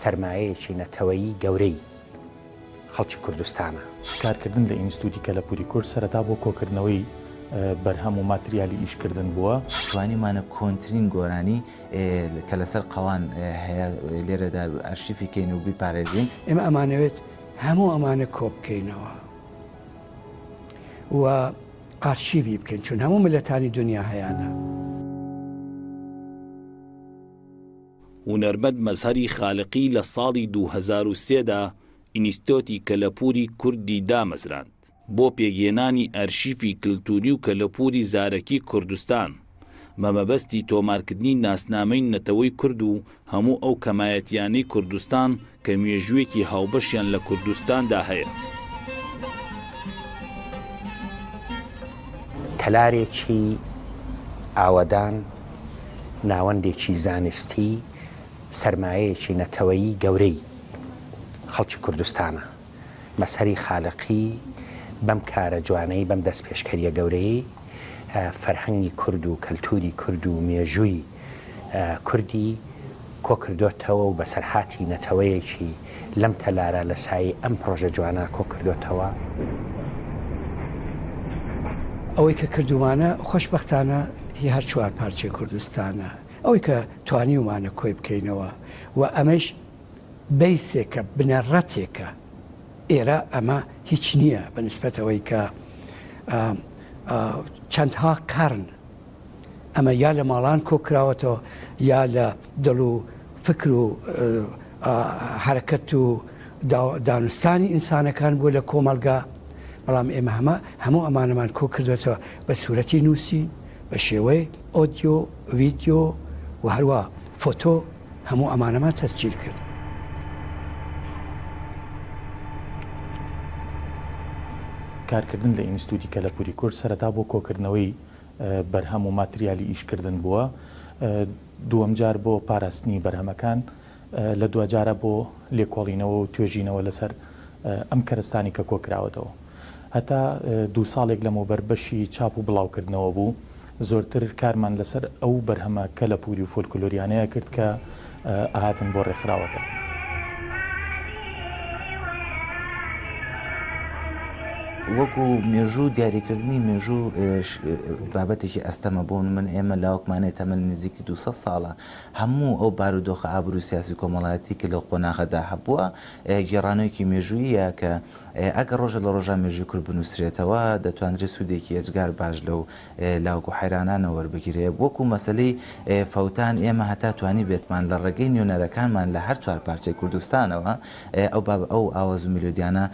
سەرمایەیەکی نەتەوەیی گەورەی خەڵکی کوردستانە. کارکردن لە ئینستوتی کەلەپوری کورد سەرەتا بۆ کۆکردنەوەی بەرهەم و ماتریالی ئیشکردن بووە. توانیومانە کۆنترین گۆرانی کە لەسەر قەوان هەیە لێرەدا ئەرشیفی کەین و بیپارێزین. ئێمە ئەمانەوێت هەموو ئەمانە کۆبکەینەوە و ئارشیوی بکەین چون هەموو میللەتانی دونیا هەیانە. هونەرمەند مەزهەری خالقی لە ساڵی 2003 دا ئینیستۆتی کەلەپووری کوردی دامەزراند بۆ پێکهێنانی ئەرشیفی کلتوری و کەلەپووری زارەکی کوردستان بە مەبەستی تۆمارکردنی ناسنامەی نەتەوەی کورد و هەموو ئەو کەمایەتیانەی کوردستان کە مێژوویەکی هاوبەشیان لە کوردستاندا هەیە. تەلارێکی ئاوەدان، ناوەندێکی زانستی، سەرمایەیەکی نەتەوەیی گەورەی خەڵکی کوردستانە. مەزهەری خالقی بەم کارە جوانەی، بەم دەستپێشکەرییە گەورەیەی، فەرهەنگی کورد و کەلتووری کورد و مێژووی کوردی کۆکردۆتەوە و بەسەرهاتی نەتەوەیەکی لەم تەلارە لە سایەی ئەم پڕۆژە جوانە کۆکردۆتەوە. ئەوەی کە کردوومانە خۆشبەختانە هی هەر چوار پارچەی کوردستانە، ئەوەی کە توانیومانە کۆی بکەینەوە و ئەمەیش بەیسێکە، بنەڕەتێکە، ئێرە ئەمە هیچ نییە بە نیسبەت ئەوەی کە چەندها قەرن ئەمە یا لە ماڵان کۆکراوەتەوە یا لە دڵ و فکر و حەرەکەت و دانوستانی ئینسانەکان بووە لە کۆمەڵگا، بەڵام ئێمە هەمە هەموو ئەمانەمان کۆکردۆتەوە بە سوورەتی نووسین، بە شێوەی ئۆدیۆ، ڤیدیۆ و هەروا فۆتۆ هەموو ئەمانەمان تەسجیل کرد. کارکردن لە ئینستوتی کەلەپوری کورد سەرەتا بۆ کۆکردنەوەی بەرهەم و ماتریالی ئیشکردن بووە، دووەم جار بۆ پاراستنی بەرهەمەکان، لە دواجارا بۆ لێکۆڵینەوە و توێژینەوە لەسەر ئەم کەرەستانەی کە کۆکراوەتەوە. هەتا دوو ساڵێک لەمەوبەر بەشی چاپ و بڵاوکردنەوە بوو، زۆرتر کارمان لەسەر ئەو بەرهەمە کەلەپووری و فۆلکلۆریانەیە کرد کە ئەهاتن بۆ ڕێکخراوەکە. وەکو مێژوو دیاریکردنی مێژوو بابەتێکی ئەستەمە بۆ من ئێمە لاوکمانەیە تەمەن نزیکی 200 ساڵە هەموو ئەو بارودۆخە ئابووری و سیاسی و کۆمەڵایەتی کە لەو قۆناغەدا هەبووە گێڕانەوەیەکی مێژووییە کە ئەگەر ڕۆژە لە ڕۆژان مێژووی کورد بنووسرێتەوە دەتوانرێت سوودێکی ئێجگار باش لەو لاوک و حەیرانانە وەربگیرێ. وەکو مەسەلەی فەوتان ئێمە هەتا توانیبێتمان لە ڕێگەی نوێنەرەکانمان لە هەر چوار پارچەی کوردستانەوە ئەو باب ئەو ئاواز و میلۆدیانە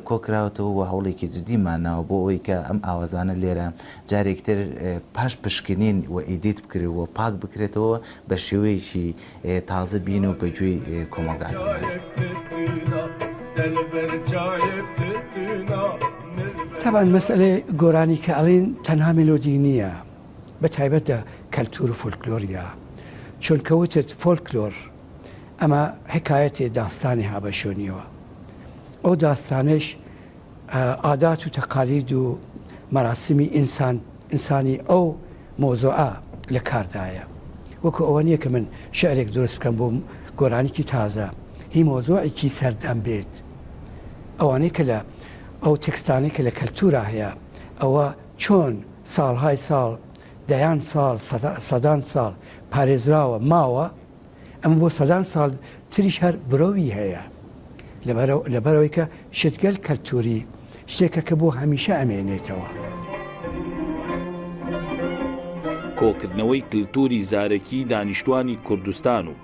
کۆکراوەتەوە و هەوڵێکی جدیمان ناوە بۆ ئەوەی کە ئەم ئاوازانە لێرە جارێکی تر پاش پشکنین و edit بکرێ و پاک بکرێتەوە بە شێوەیەکی تازە بین و بە گوێی کۆمەڵگا بگەن. تەبعەن مەسئەلەی گۆرانی کە ئەڵێین تەنها مێلۆدی نییە بە تایبەت لە کەلتور و فۆلکلۆریا چون کە وتت فۆلکلۆر ئەمە حکایەتێ داستانی ها بە شۆنیەوە ئەو داستانەش عادات و تەقالید و مەراسمی ئینسان ئینسانی ئەو مەوزوعە لە کاردایە وەکو ئەوە نییە کە من شعرێک دروست بکەم بۆ گۆرانیکی تازە هی مەوزوعێکی سەردەم بێت ئەوانەی کە لە ئەو تێکستانەی کە لە کەلتورا هەیە ئەوە چۆن ساڵهای ساڵ دەیان ساڵ سەدان ساڵ پارێزراوە ماوە ئەمە بۆ سەدان ساڵ تریش هەر برەوی هەیە لەبەرئەوەی کە شتگەل کەلتوری شتێکە کە بۆ هەمیشە ئەمێنێتەوە. کۆکردنەوەی کلتوری زارەکیی دانیشتوانی کوردستان و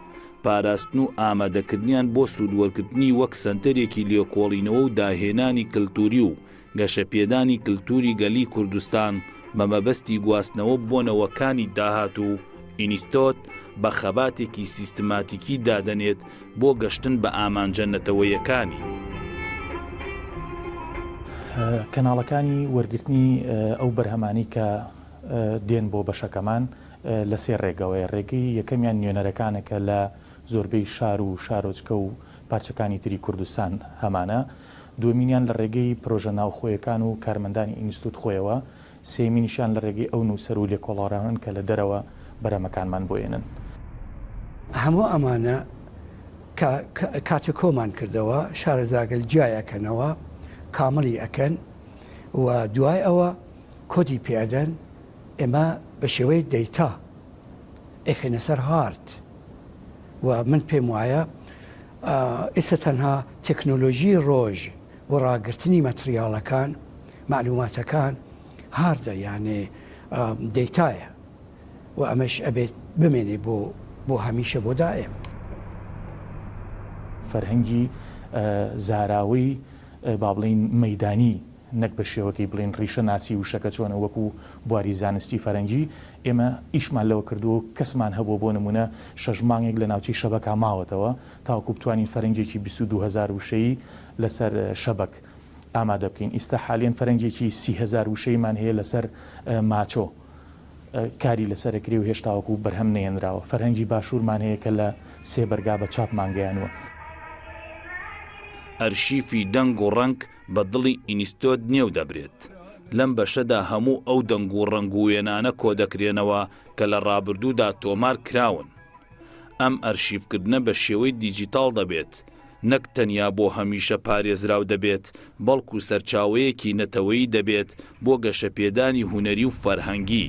پاراستن و ئامادەکردنیان بۆ سوودوەرگرتنی وەک سەنتەرێکی لێکۆڵینەوە و داهێنانی کلتوری و گەشەپێدانی کلتوری گەلی کوردستان بە مەبەستی گواستنەوە بۆ نەوەکانی داهاتوو، ئینیستۆت بە خەباتێکی سیستماتیکی دادەنێت بۆ گەشتن بە ئامانجە نەتەوەیەکانی. کەناڵەکانی وەرگرتنی ئەو بەرهەمانەی کە دێن بۆ بەشەکەمان لە سێ ڕێگەوەیە، ڕێگەی یەکەمیان نوێنەرەکانە کە لە زۆربەی شار و شارۆچکە و پارچەکانی تری کوردستان هەمانە، دووەمینیان لە ڕێگەی پرۆژە ناوخۆیەکان و کارمەندانی ئینستوت خۆیەوە، سێیەمینیشیان لە ڕێگەی ئەو نووسەر و لێکۆڵەرانەن کە لە دەرەوە بەرهەمەکانمان بۆ ئێنن. هەموو ئەمانە. کە کاتێ کۆمان کردەوە شارەزاگەل جیای ئەکەنەوە کامڵی ئەکەن و دوای ئەوە کۆدی پێ ئەدەن ئێمە بە شێوەی دەیتا ئەیخەینە سەر هارد و من پێم وایە ئیستا تەنها تەکنۆلۆژی ڕۆژ بۆ ڕاگرتنی مەتریاڵەکان مەعلوماتەکان هاردە یانێ دەیتایە و ئەمەش ئەبێت بمێنێ بۆ بۆ هەمیشە بۆ دائێم. فەرهەنگی زاراوەی با بڵێین مەیدانی نەک بە شێوەکەی بڵێین ڕیشە ناسی وشەکە چۆنە وەکو بواری زانستی فەرەنگی ئێمە ئیشمان لەوە کردووە و کەسمان هەبووە بۆ نموونە شەش مانگێک لە ناوچەی شەبەکا ماوەتەوە تاوەکو بتوانین فەرەنگێکی 22 هەزار وشەیی لەسەر شەبەک ئامادە بکەین ئیستا حالیەن فەرەنگێکی 30 هەزار وشەیمان هەیە لەسەر ماچۆ کاری لەسەر ئەکرێ و هێشتا وەکو بەرهەم نەهێنراوە. فەرهەنگی باشوورمان هەیە کە لە سێ بەرگا بە چاپمان گەیانووە. ئەرشیفی دەنگ و ڕەنگ بە دڵی ئینیستۆت نێو دەبرێت. لەم بەشەدا هەموو ئەو دەنگ و ڕەنگ و وێنانە کۆدەکرێنەوە کە لە ڕابردوودا تۆمار کراون. ئەم ئەرشیفکردنە بە شێوەی دیجیتاڵ دەبێت، نەک تەنیا بۆ هەمیشە پارێزراو دەبێت، بەڵکو سەرچاوەیەکی نەتەوەیی دەبێت بۆ گەشەپێدانی هونەری و فەرهەنگی.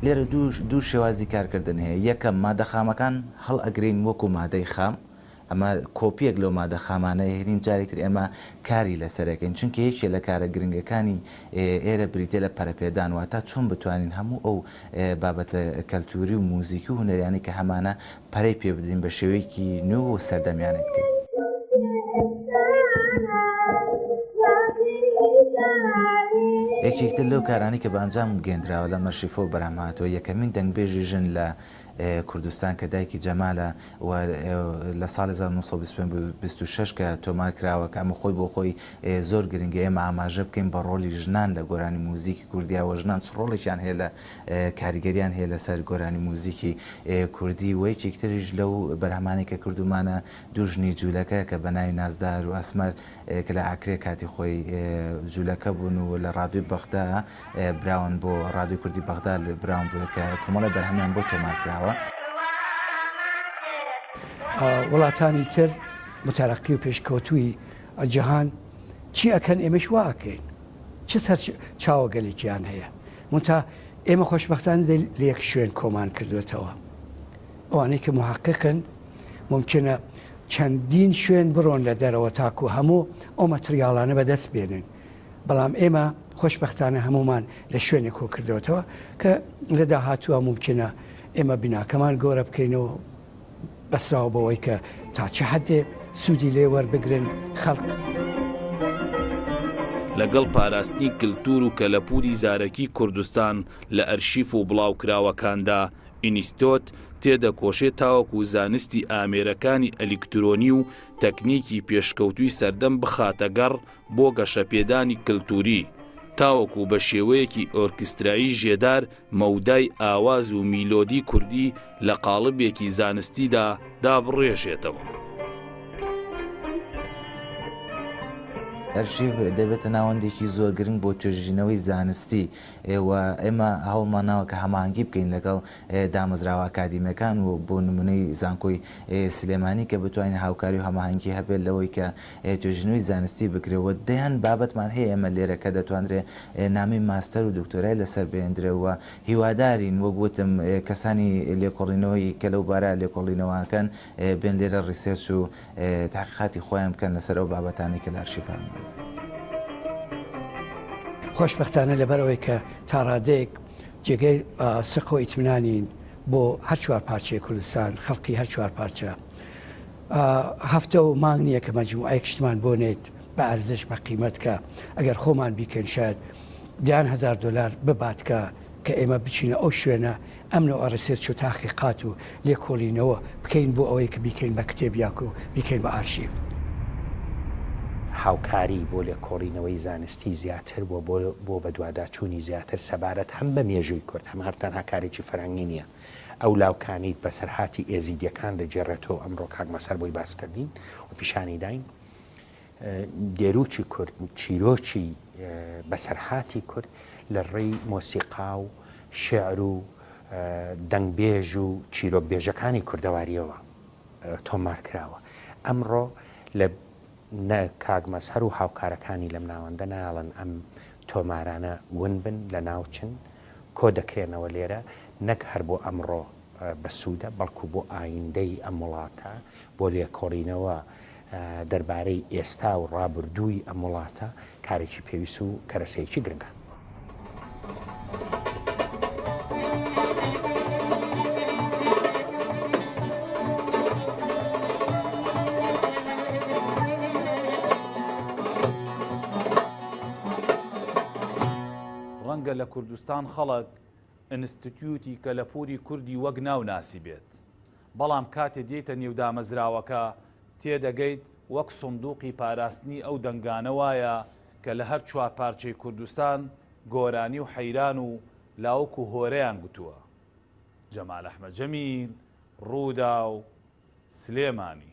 لێرە دوو شێوازی کارکردن هەیە، یەکەم، مادە خامەکان هەڵئەگرین وەکو مادەی خام، ئەمە کۆپیەک لەو مادە خامانە ئەهێنین جارێک تر ئێمە کاری لەسەر ئەکەین چونکە یەکێ لە کارە گرنگەکانی ئێرە بریتیە لە پەرەپێدان واتا چۆن بتوانین هەموو ئەو بابەتە کەلتوری و موزیکی و هونەریانەی کە هەمانە پەرەی پێ بدەین بە شێوەیەکی نوێ و سەردەمیانەی بکەین. یەکێک تر لەو کارانەی کە بە ئەنجام گەیندراوە لەم ئەرشیفەوە بەرهەم هاتووە یەکەمین دەنگبێژی ژن لە کوردستان کە دایکی جەمالە و لە ساڵی 1925 26 کە تۆمار کراوە کە ئەمە خۆی بۆ خۆی زۆر گرنگە ئێمە ئاماژە بکەین بە ڕۆڵی ژنان لە گۆرانی موزیکی کوردیا و ژنان چ ڕۆڵێکیان هەیە لە کاریگەریان هەیە لەسەر گۆرانی موزیکی کوردی و یەکێک تریش لەو بەرهەمانەی کە کردوومانە دوو ژنی جوولەکە کە بە ناوی نازدار و ئەسمەر کە لە ئاکرێ کاتی خۆی جوولەکە بوون و لە ڕادیۆی بەغدا براون بۆ ڕادیۆی کوردی بەغدا براون بۆ کە کۆمەڵی بەرهەمیان بۆ تۆمار کراوە. وڵاتانی تر متەرەقی و پێشکەوتووی جیهان چی ئەکەن ئێمەش وا ئەکەین چ سەرچاوەگەلێکیان هەیە مونتا ئێمە خۆشبەختانە لە یەک شوێن کۆمان کردوێتەوە ئەوانەی کە محققن ممکنە چەندین شوێن بڕۆن لە دەرەوە تاکو هەموو ئەو مەتریاڵانە بەدەست بێنن بەڵام ئێمە خۆشبەختانە هەموومان لە شوێنێک کۆکردەوەتەوە کە لە داهاتووە مومکینە ئێمە بیناکەمان گەورە بکەینەوە بەسراوە بەوەی کە تا چ حەدێ سوودی لێ وەربگرن خەڵک. لەگەڵ پاراستنی کلتور و کەلەپوری زارەکی کوردستان لە ئەرشیف و بڵاوکراوەکاندا، ئینیستۆت تێدەکۆشێ تاوەکو زانستی ئامێرەکانی ئەلیکترۆنی و تەکنیکی پێشکەوتووی سەردەم بخاتە گەڕ بۆ گەشەپێدانی کلتوری، تاوەکو بە شێوەیەکی ئۆرکسترایی ژێدار مەودای ئاواز و میلۆدی کوردی لە قاڵبێکی زانستیدا دابڕێژێتەوە. ئەرشیف دەبێتە ناوەندێکی زۆر گرنگ بۆ توێژینەوەی زانستی و ئێمە هەوڵمان ناوە کە هەماهەنگی بکەین لەگەڵ دامەزراوە ئەکادیمیەکان و بۆ نمونەی زانکۆی سلێمانی کە بتوانین هاوکاری و هەماهەنگی هەبێت لەوەی کە توێژینەوەی زانستی بکرێ و دەیان بابەتمان هەیە ئێمە لێرە کە دەتوانرێ نامەی ماستەر و دکتۆرای لەسەر بهێندرێ و هیوادارین وەک وتم کەسانی لێکۆڵینەوەی کە لەو بارە لێکۆڵینەوە ئەکەن بێن لێرە research و تەحقیقاتی خۆیان بکەن لەسەر ئەو بابەتانەی کە لە ئەرشیفا هەمانە. خۆشبەختانە لەبەرئەوەی کە تاڕادەیەک جێگەی سقە و ئیتمنانین بۆ هەر چوار پارچەی کوردستان، خەڵکی هەر چوار پارچە هەفتە و مانگ نییە کە مەجموعەیەک شتمان بۆ نێت بە ئەرزش بە قیمەت کە ئەگەر خۆمان بیکەین شاید دەیان هەزار دۆلار ببات کە کە ئێمە بچینە ئەو شوێنە ئەم نەوعە research و تاقیقات و لێکۆڵینەوە بکەین بۆ ئەوەی کە بیکەین بە کتێب یاکو بیکەین بە ئارشیڤ. هاوکاری بۆ لێکۆڵینەوەی زانستی زیاتر و بۆ بۆ بەدواداچوونی زیاتر سەبارەت هەم بە مێژووی کورد هەم هەر تەنها کارێکی فەرهەنگی نییە ئەو لاوکانەی بەسەرهاتی ئێزیدیەکان دەگێڕێتەوە ئەمڕۆ کاک مەسەر بۆی باس کردین و پیشانی داین دێروکی کورد چیرۆکی بەسەرهاتی کورد لە ڕێی مۆسیقا و شێعر و دەنگبێژ و چیرۆکبێژەکانی کوردەوارییەوە. تۆمار کراوە. ئەمڕۆ لە نە کاک مەزهەر و هاوکارەکانی لەم ناوەندە نایەڵن ئەم تۆمارانە ون بن، لەناو چن، کۆ دەکرێنەوە لێرە، نەک هەر بۆ ئەمڕۆ بەسوودە، بەڵکو بۆ ئایندەی ئەم وڵاتە، بۆ لێکۆڵینەوە دەربارەی ئێستا و ڕابردووی ئەم وڵاتە کارێکی پێویست و کەرەسەیەکی گرنگە. ڕەنگە لە کوردستان خەڵک ئینستتیوتی کەلەپووری کوردی وەک ناو ناسیبێت، بەڵام کاتێ دێیتە نێو دامەزراوەکە تێدەگەیت وەک سندوقی پاراستنی ئەو دەنگانە وایە کە لە هەر چوارپارچەی کوردستان گۆرانی و حەیران و لاوک و هۆرەیان گوتووە. جەمال ئەحمەد جەمیل، رووداو، سلێمانی.